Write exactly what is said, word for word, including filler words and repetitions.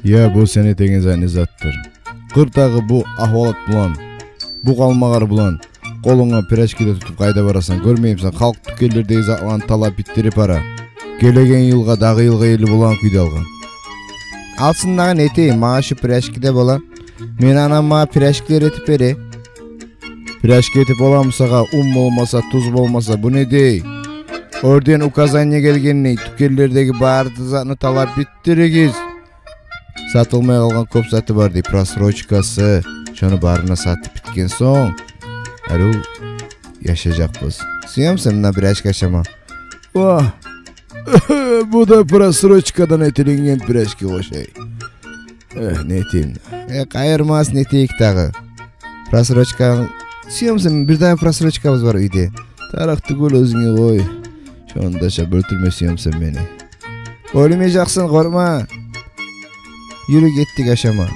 Я, бу сен этеген зат не затдыр? Къырдагъы бу агьвалат булан, бу къалмагъал булан, къолунга пирожки де тутуп къайда барасан? Гёрмеймисен, халкъ тюкенлердеги затланы талап битдирип бара. Гелеген йылгъа, дагъы йылгъа ерли болагъан кюйде алгъан. Алсын дагъы, не этейим, магъа шу пирожки де бола. Мени анам магъа пирожкилер этип бере. Пирожки этип боламы сагъа, ун болмаса, туз болмаса, бу не дей? Оьрден указание гелген дей, тюкенлердеги бары да затны талап битдиригиз. Сатылмай къалгъан кёп заты бар дей, просрочкасы. Шону барын да сатып битген сонг, арив яшажакъбыз. Сюемисен муна пирожки ашама? Вагь! Бу да просрочкадан этилинген пирожки ошай. Эх, не этейим? Э, къайырмас, не этейик дагъы? Просрочка. Сюемисен, бир дагъы просрочкабыз бар уьйде. Тарыкъ тюгюл, оьзюнге къой. Шону да ашап оьлтюрме сюемисен мени? Оьлмежексен, къоркъма. Юрю, гетдик ашама.